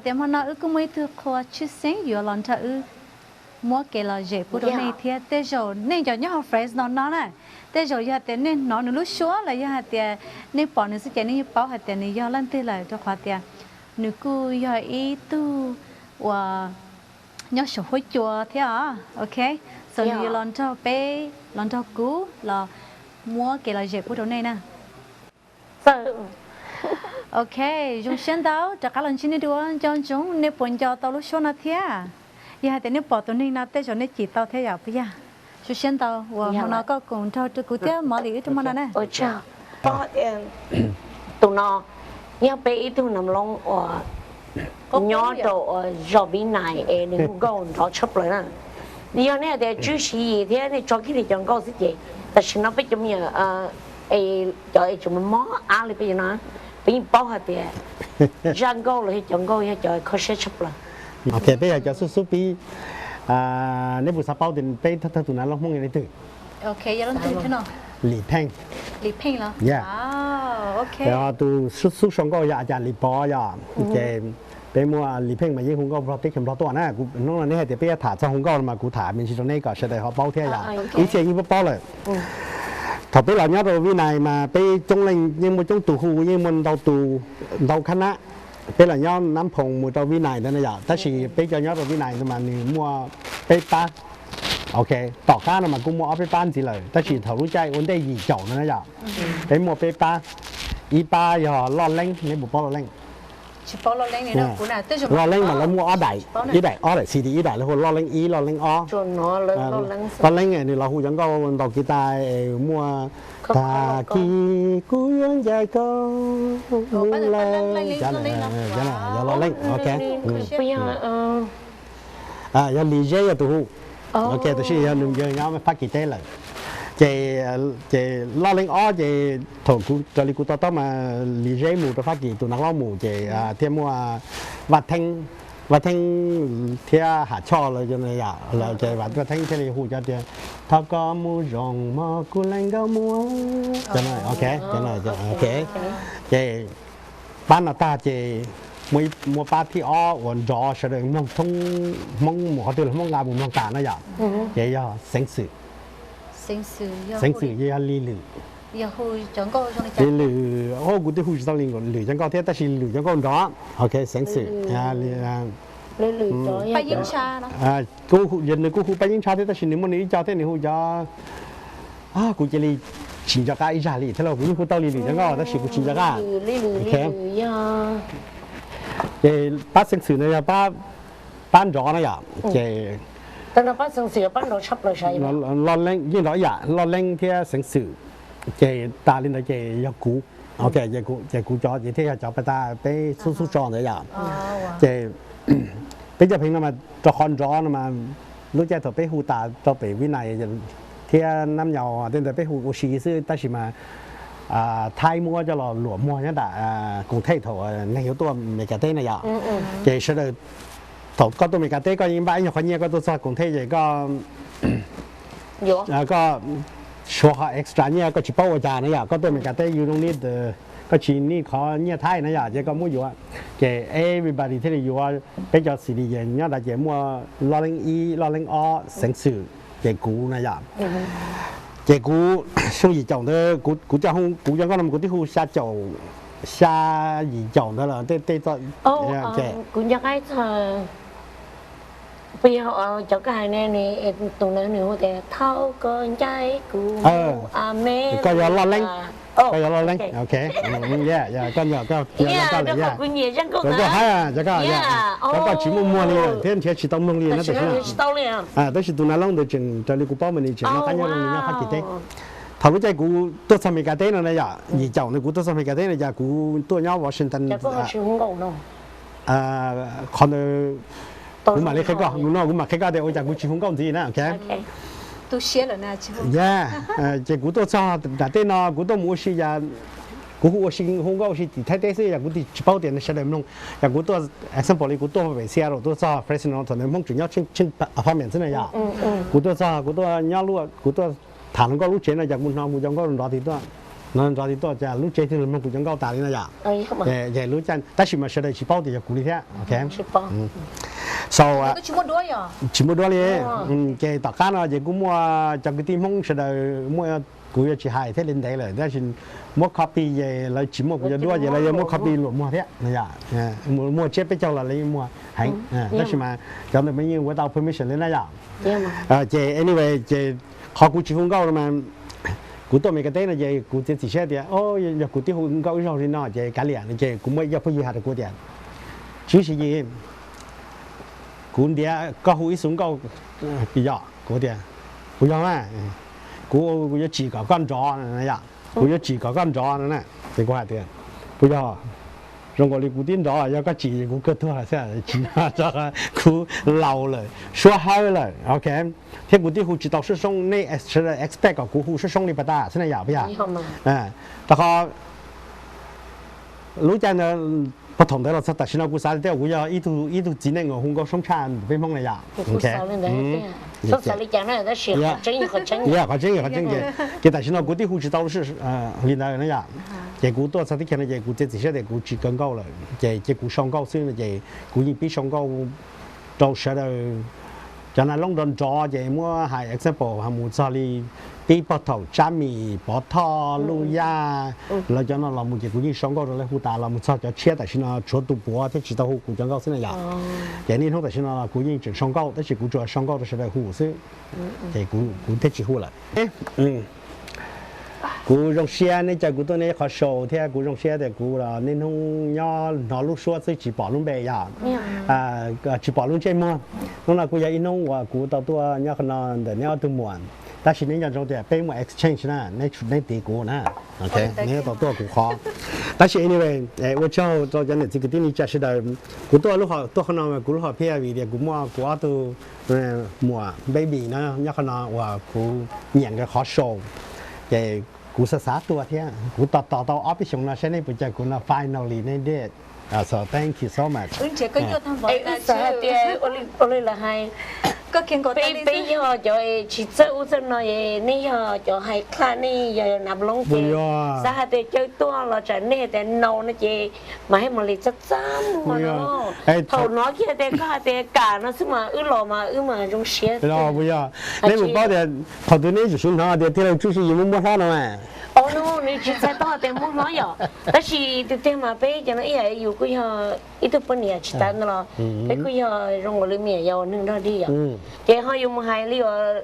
Tias hmo no wb kuj muaj ib tug qhua tshwj xeeb yuav los nrog wb muab kev lom zem pub rau nej thiab. Tej zaum nej cov nyob hauv Fresno no na, tej zaum yog tias nej hnov nws lub suab los yog hais tias nej pom nws xwb ces nej yeej paub hais tias nws yog leej twg lawm, rau qhov tias nws kuj yog ib tug uas nyob saum huab cua thiab os. Ok, so nws yuav los nrog peb, los nrog kuv los muab kev lom zem pub rau nej na. Ok, zoo siab ntau, rov qab los ntsib nej dua. Nco ntsoov nej puas nco tau lub suab no thiab? Yog hais tias nej pom tus neeg no tej zaum nej cim tau thiab yom, puas yog? Zoo siab ntau uas hmo no koj koom nrog rau kuv thiab Molly wb rau hmo no na. Tus no yog peb ib tug nam loob uas nyob rau uas zos Vib Nais es nws hu nkauj nrov tshaj plaws na. Yog nej hais tias Tswb Siv Yis thiab nej tso kiag li cov nkauj xwb ces tam sim no peb cov me nyuam, cov es tseem mob mob ab li peb cov no, peb yeej paub hais tias zaj nkauj los yog cov nkauj yog cov kho siab tshaj plaws. Ok, peb yog cov xub xub pib. Neb puas xav paub tias peb thawj thawj tus nav loob Hmoob yog leej twg? Lim Pheej. Yeah. Tus xub sau nkauj yog a cas Lis Pov yom. Ces peb muaj Lis Pheej mas yeej hu nkauj Nplog teb chaws Nplog tuaj na. Hnub no neb hais tias peb yuav tham txog hu nkauj no mas kuv tham me ntsis rau neb kom sawv daws ho paub thiab yom. Ib txhia yeej paub paub lawm. Thaum peb los nyob rau Vib Nais mas peb coob leej yeej muaj coob tus hu, yeej muaj ntau tus, ntau khab nab. Peb los nyob Nab Phoos mus rau Vib Nais ntawd na yom, tab sis peb cov nyob rau Vib Nais ntawd mas nws muaj peb pab. Ok, tom qab no mas kuj muaj ob peb pab ntxiv lawm, tab sis thaum lub caij ua ntej yim caum no na yom, peb muaj peb pab. Ib pab yog Loj Leeb, neb puas paub Loj Leeb? Loj Leeb mas lawv muaj ob daim, ib daim ob daim city, ib daim lawv hu Loj Leeb ib, Loj Leeb ob. Loj Leeb nws los hu cov nkauj ntaus kiv tas es muaj tag kis kuv yuav ncaim koj mus lawm, yog Loj Leeb. Ok, yog Lis Zeb yog tus hu. Ok, tab sis yog nws yog nyob Fab Kis teb lawm. Ces, ces Loj Leeb ob ces thaum kuv raws li kuv to taub mas Lis Zeb mus rau Fab Kis, tus nav loj mus ces thiaj muaj Vaj Theeb, Vaj Theeb thiab Ham Choj lawv, ces Vaj Theeb thiaj li hu cov tias thov koj mus zoo mog kuv lee nkauj muam. Ok, ces pab no tag ces muaj pab thib ob uas nrov sawv daws mloog thoob Hmoob mus qhov twg los Hmoob nqa mus mloog tas na yom, ces yog Xeev Xwm. Xeev Xwm yog Lis Lwm. Lis Lwm, kuv twb hu tsis tau Lis Lwm cov nkauj thiab tab sis Lis Lwm cov nkauj nrov. Ok, Xeev Xwm. Nws kuj hu Paj Yeeb Ntsha thiab tab sis nws muaj nws ib co thiab nws hu cov, kuv cia li tsis nco qab ib zaj li thiab lauj, kuv yeej hu tau Lis Lwm cov nkauj tab sis kuv tsis nco qab. Ces pab Xeev Xwm no yog pab nrov na yom, ces Loj Leeb yeej nrov ib yam, Loj Leeb thiab Xeev Xwm, ces tas li ntawd ces yog kuv. Ok, ces kuv cov ces thiaj yog cov pas tas peb xub xub tso ntawd yom. Ces peb cov pheej no mas rau qhov nrov no mas lub caij thaum peb hu tas rau pem Vib Nais thiab Nab Nyaus tej ntawd peb hu ua si xwb tab sis mas Thaib muab coj los luam muag nyob nram Koom Thej thaum neeg yuav tuaj Meskas teb na yom. Ces sawv daws, thaum koj tuaj Meskas teb koj yeej npaj ib nyuag qhov nyiaj, koj tuaj txog Koom Thej ces koj, koj suav qhov extra nyiaj, koj tsis paub ua cas na yom, koj tuaj Meskas teb you don't need, koj tsis need qhov nyiaj Thaib na yom, ces koj muab yuav. Ces everybody thiaj li yuav, peb cov city nyob ntawd ces muaj Loj Leeb ib, Loj Leeb ob, Xeev Xwm, ces kuv na yom. Ces kuv xyoo yim caum ntawd kuv coj, kuv cov nkauj no kuv twb hu xya caum, xya yim caum ntawd lawm tej tej txoj, kuv nco qab txog, puas yog cov koj hais ne, tus ntawd nws hu tias thov koj ncaim kuv mus Amelikas. Koj yog Loj Leeb, koj yog Loj Leeb, ok. Koj nco, koj nco koj lawm, koj haib, cov koj tsis muaj muag li thiab nrhiav tsis tau mloog li na, tab sis tus nav loob ntawd tseem raws li kuv paub mas nws tseem noj qab nyob zoo li nyob Fab Kis teb. Thaum lub caij kuv tuaj txog Meskas teb no na yom, yim caum ntawd kuv tuaj txog Meskas teb no cas kuv tuaj nyob Washington. qhov ntawd kuv mam li qhia koj, no kuv mam qhia koj tias ua cas kuv tsis hu nkauj ntxiv na, ok. Ya, ces kuv tuaj txog nram tej no kuv tuaj mus ua si, kuv hu ua si, hu nkauj ua si tim Thaib teb xwb, yog kuv tsis paub tias sawv daws mloog. Yog kuv tuaj, example li kuv tuaj pem Seattle, tuaj txog Fresno, thaum ntawd Hmoob tseem nyob tsheej apartment xwb na yom. Kuv tuaj txog, kuv tuaj nyob, kuv tuaj tham hluas nkauj lub tsev no, ces kuv hnov kuv cov nkauj nrov tid tuaj, nrov tid tuaj, ces lub tsev thiaj li mloog kuv cov nkauj tas li no yom. Ces lub caij tab sis mas sawv daws tsis paub tias yog kuv li thiab, ok. So tsis muaj duab li. Ces tom qab no ces kuj muaj cov kwv tij Hmoob sawv daws muaj, kuv yuav tsis hais thiaj li ntev lawm, tab sis muab copy ces lawv tsis muaj kuv cov duab ces lawv yuav muab copy luam muag thiab no yom. Muaj tsiab peb caug los lawv yeej muag heev, tab sis mas cov ntawd mas yeej without permission li na yom. Ces anyway ces qhov kuv tsis hu nkauj no mas kuv tuaj Meskas teb no ces kuv txiav txim siab tias yog kuv twb hu nkauj ib zaug li no ces kav liam no, ces kuv muaj ib co phooj ywg hais rau kuv tias Tswv Siv Yis, kuv ntiav koj hu ib xu nkauj yom. Kuv tias puas yog mas, kuv yuav tsim kom koj nrov, kuv yuav tsim kom koj nrov no na. Ces kuv hais tias puas yog, zoo nkaus li kuv twb nrov, yog koj tsim kuv kawg tuag lawm xwb, tsis, kuv laus lawm, suab hawb lawm, ok. Thiab kuv twb hu tsis tau soob soob, nej sawv daws expect kom kuv hu soob soob li pas tas xwb na yom, puas yog? Rau qhov lub caij ntawd, puag thaum ntawd los txog tam sim no kuv xav tias kuv yog ib tug txiv neej uas hu nkauj soob tshaj peb Hmoob na yom. Qhov tseeb, qhov tseeb ces, ces tam sim no kuv twb hu tsis tau li ntawd na yom. Ces kuv tuaj txog teb chaws no ces kuv txiav txim siab tias kuv tsis kaw nkauj lawm, ces cia kuv sau nkauj xwb no ces kuv yeej pib sau nkauj rau sawv daws. Cov nas loob nrov nrov ces muab hais example ho mus txog li pib puag thaum Tsab Mis, Pov Thoj, Luj Yaj, lawv cov no los mus ces kuv yeej sau nkauj rau lawv hu tas los mus txog cov tshiab tam sim no tshuav tus puav thiab tsis tau hu kuv cov nkauj xwb na yom. Ces niaj hnub tam sim no los kuv yeej tseem sau nkauj tab sis kuv tsuas sau nkauj rau sawv daws hu xwb, ces kuv thiaj tsis hu lawm. Kuv zoo siab neb caw kuv tuaj neb qhov show thiab kuv zoo siab tias kuv los niaj hnub nyob hnov lub suab xwb tsis pom lub npe yom, tsis pom lub ntsej muag. Hnub no kuj yog ib hnub uas kuv tau tuaj nyob qhov no ntawm neb ob tug muam, tab sis neb nco ntsoov tias peb muaj exchange na, neb tiv kuv na, neb tau tuaj kuv qhov. Tab sis anyway, ua tsaug rau cov niam txiv kwv tij neej tsa sawv daws. Kuv tuaj, tuaj qhov no kuv lub hom phiaj vim tias kuv muaj kuv ob tug muam baby no nyob qhov no uas kuv nyiam nkawd qhov show, ces kuv xav xav tuaj thiab. Kuv tos tos tau ob peb xyoos no saib neb puas caw kuv no, finally neb did. So thank you so much. Wb xav hais tias ua li lawv hais, peb yog cov tsis txawj ub txawj no, nej yog cov hais class, nej yog nav loob ces xav hais tias caw tuaj los tsam nej hais tias no no ces mas haj mam li txaj txaj muag no. Thaum hnov kiag tias koj hais tias kam no xwb mas wb los mas wb mas zoo siab. Puas yog? Neb mus paub tias thaum twg neb tseem hnov tias tij laug Tswb Siv Yis muab muab hlob no mas, o no nws tsis txhais tau tias muab hlob yom, tab sis tiag tiag mas peb cov no ib yam yus kuj yog ib tug poj niam tsis tas ntawd los peb kuj yog zoo nkaus li me nyuam yaus neeg nrog dig yom, ces ho yuav mus hais li uas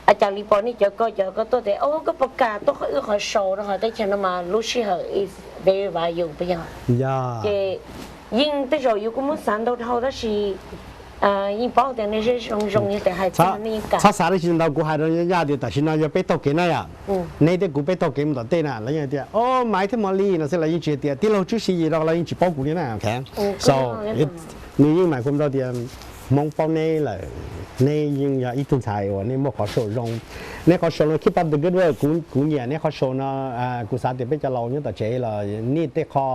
a cas li pom nej cov ko cov ko tuaj tias o koj puas kam tuaj wb qhov show rau hauv teb chaws no mas lub sij hawm is very valuable puas yog? Ces yeej tej zaum yus kuj muab xav ntau dhau tab sis yeej paub tias nej zoo zoo yog tias hais txog nej yeej kam. Txhob xav dab tsi ntau, kuv hais rau Yaj tias tam sim no yog peb taug kev na yom, neb thiab kuv peb taug kev mus tom tej na lawv yeej tias o Maiv thiab Mos Lis no xwb, lawv yeej tsis tias tij laug Tswb Siv Yis rau, lawv yeej tsis paub kuv li na, ok. So nws yeej mam hu ntau tias Hmoob paub neb lawm, neb yeej yog ib tug ntxhais uas nej muaj qhov show zoo. Neb qhov show no keep up the good work, kuv nyiam neb qhov show no. Kuv xav tias peb cov laus nyob tom tsev los nej tej qho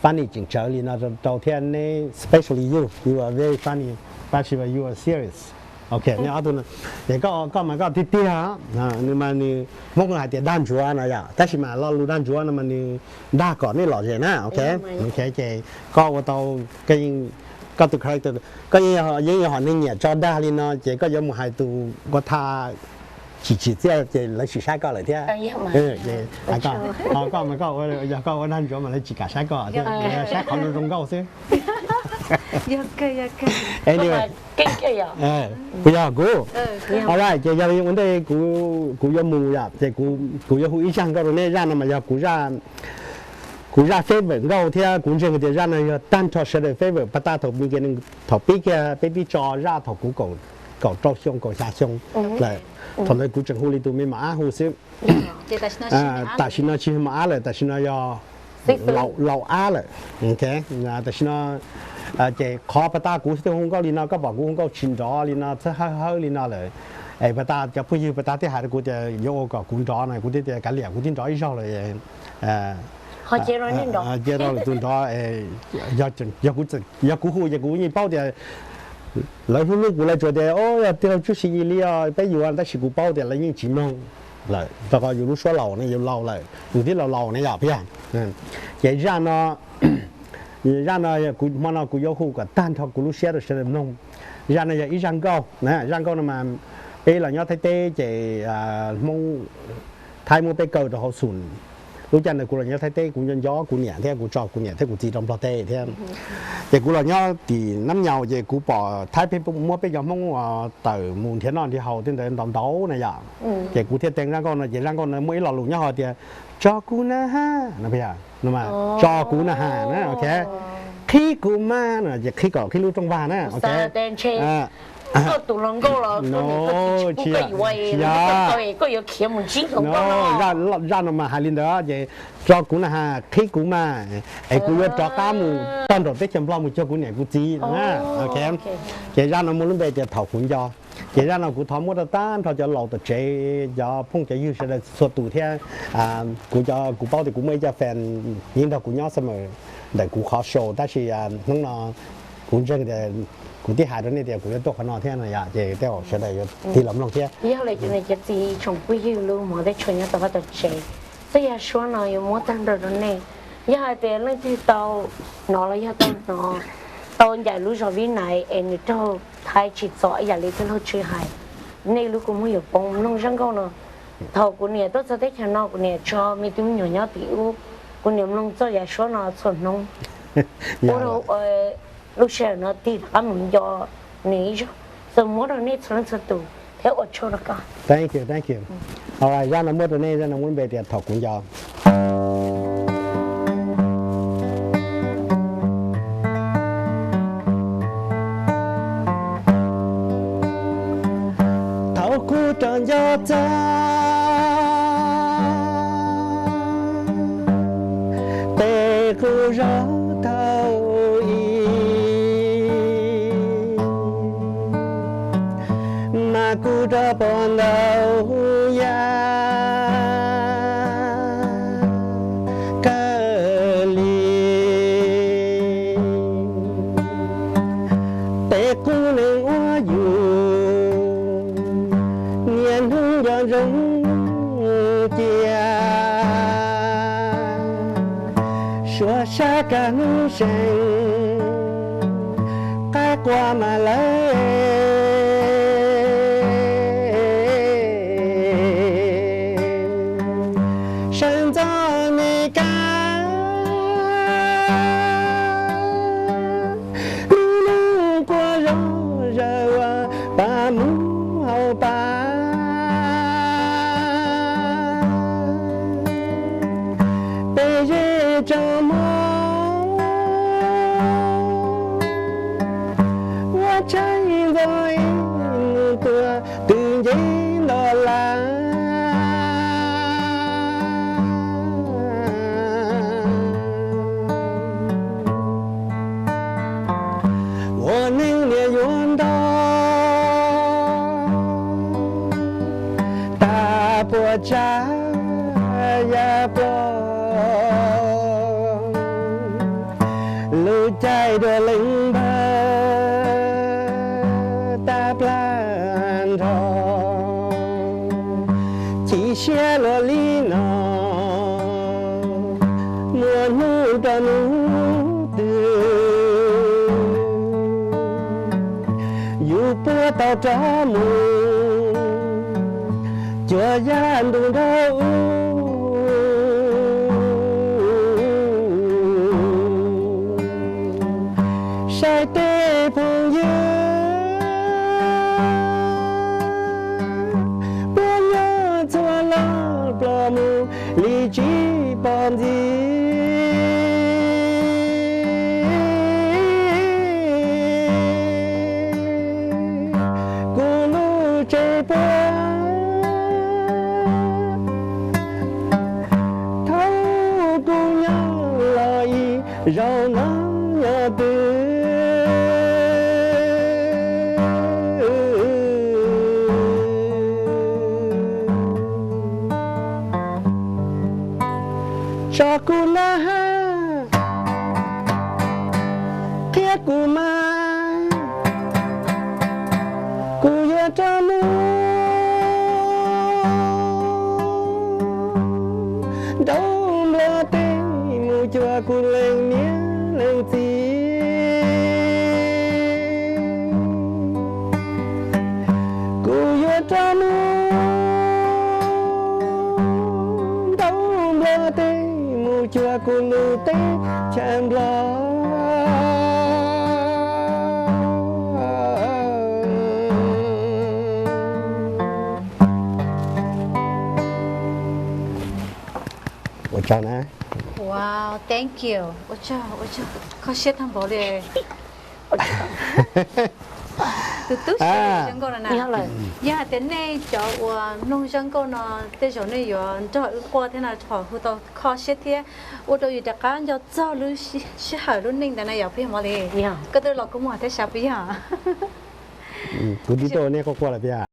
funny tseem tsawv li no rau thiab neb, especially you, you are very funny, but you are serious. Ok, neb ob tug no, es koj mas koj tiag tiag, nws mas nws Hmoob hais tias dag ntsuav no yom, tab sis mas lo lus dag ntsuav no mas nws dag kom nej lom zem na, ok. Ok, ces koj ua tau, koj tus character, koj yeej yog hom neeg nyiam tso dag li no ces koj yuav mus hais tus ua tha chim chim txiaj ces lawv sim saib koj lawm thiab. Koj mas koj, yog koj ua dag ntsuav mas lawv tsis kam saib koj, saib qhov zoo zoo nkauj xwb. Puas yog kuv? Alright, ces yog li ua ntej kuv yuav mus yom, ces kuv yuav hu ib zaj nkauj rau neb. Zaj no mas yog kuv zaj favorite nkauj thiab kuv ntseeg tias zaj no yog tag nrho sawv daws favorite. Pas tas thaum me kiag, thaum pib kiag peb twb tso zaj thaum kuv kaum rau xyoo kaum xya xyoo lawm. Thaum ntawd kuv tseem hu li tus me mos ab hu xwb. Tam sim no tsis yog mos ab lawm, tam sim no yog laus ab lawm. Tam sim no Ces qhov pas tas kuv thiaj hu nkauj li no, koj pom kuv hu nkauj tsis nrov li no, txhawb hawb hawb li no lawm. Es pas tas cov phooj ywg pas tas thiaj hais rau kuv tias yuav ua kom kuv nrov no, kuv thiaj tias kav liam, kuv twb nrov ib zaug lawm. Cia rau lwm tus nrov. Yog kuv hu ces kuv yeej paub tias lawv hlub hlub kuv, lawv tsuas tias, o, yog tij laug Tswb Sis Yis li os peb yuav, tab sis kuv paub tias lawv yeej tsis mloog lawm, rau qhov yus lub suab laus ne, yus laus lawm, yus twb laus laus ne yom, puas yog? Ces zaj no, zaj no kuv hmo no kuv yuav hu kom tag nrho kuv lub siab rau sawv daws mloog. Zaj no yog ib zaj nkauj na, zaj nkauj no mas peb los nyob Thaib teb ces Hmoob, Thaib muab peb kaw rau hauv xum. Lub caij ntawd kuv los nyob Thaib teb, kuv nco nco kuv niam thiab kuv tso kuv niam thiab kuv txiv rau Nplog teb thiab. Ces kuv los nyob tim Nab Nyaus ces kuv pom Thaib peb muab peb cov Hmoob tawm mus nrhiav noj nrhiav haus tej ntawd ntau ntau na yom. Ces kuv thiaj tee zaj nkauj no, ces zaj nkauj no muaj ib lo lus nyob hauv tias, tso kuv na ha, no, tso kuv na ha na, ok, qhib kuv mas no, ces qhib kom qhib lub rooj vag na, ok. Tsis yog, zaj no mas hais li ntawd ces, tso kuv na ha, qhib kuv mas, es kuv yuav rov qab mus toj nraum teb chaws Nplog mus cuag kuv niam kuv txiv na, ok. Ces zaj no muaj lub npe tias thaum kuv nco. Ces zaj no kuv thov muab rau tag nrho cov laus tom tsev, cov phooj cov ywg sawv daws txhua tus thiab. Kuv, kuv paub tias kuv muaj ib co fan yeej nrog kuv nyob summer ntawm kuv qhov show, tab sis hnub no kuv ntseeg tias kuv twb hais rau nej tias kuv yuav tuaj qhov no thiab no yom, ces tej zaum sawv daws yuav tig los mloog thiab. Yog li cov txiv tsoom phooj ywg lub hmov teb chaws nyob tom vaj tom tsev, txoj yam suab no yuav muab tag nrho rau nej. Yog hais tias leej twg tau hnov los yog tau hnov, tau ncaim lub zos Vib Nais es nws raug Thaib tsim txom ib yam li tij laug Tswb hais, nej lub kua muag yuav poob. Mloog zaj nkauj no, thaum kuv niam tuaj txog teb chaws no kuv niam tso me tub me nyuam nyob tim ub, kuv niam mloog txoj yam suab no txhua hnub. Ua rau lub sij hawm no tig rov qab mus nco nws ib zaug. Txawm muab rau nej txhua leej txhua tus thiab ua tsaug rau koj. Thank you, thank you. Alright, zaj no muab rau nej, zaj no muaj npe tias thaum kuv nco. Thaum kuv rov nco txog peb qub zos thaum ub, mas kuv rov pom ntau yam kawg li. Peb qub neeg ua yus niaj hnub nco ntsoov cia, suav sab kaj hnub seev qaib qua mas lawv sawv ntxov Mes Kas, lub neej quaj zom zaws ua pa mus hauv pa. Peb zej tsoom mloog ua tshais ntxov ib mus tuaj twb nce nto lawm. Ua neej niaj yuav nto tas puas tsav yam plob, lub caij dua leej npawg tag plab nrho. Chim siab luaj li no muaj hnub rau hnub twg, yus puas tau rov mus cuag yam ntuj nraug ub. Saib tej phooj ywg puav leej txhua los ploj mus li tsis pom ntxiv. Kuv lub tsev puag thaum kuv nyob los ib zaug no nyob twg. Tso kuv na ha, qhia kuv mas, kuv yuav rov mus nraum nplog teb mus cuag kuv leej niam leej txiv. Kuv yuav rov mus nraum nplog teb mus cuag kuv lub teb chaws nplog. Ua tsaug na. Wow, thank you. Ua tsaug, ua tsaug. Kho siab tag npaum li. Tus tub siab zoo nkauj no na. Yog hais tias nej cov uas mloog zoo nkauj no, tej zaum nej yuav nrog wb quaj thiab no, qhov hu tau kho siab thiab ua rau yus rov qab nco txog lub sij hawm lub neej ntawd na yom, puas yog Mos Lis? Koj twb los kua muag thiab sav puas yog? Kuv twb tuaj ua nej quaj quaj lawm tiag.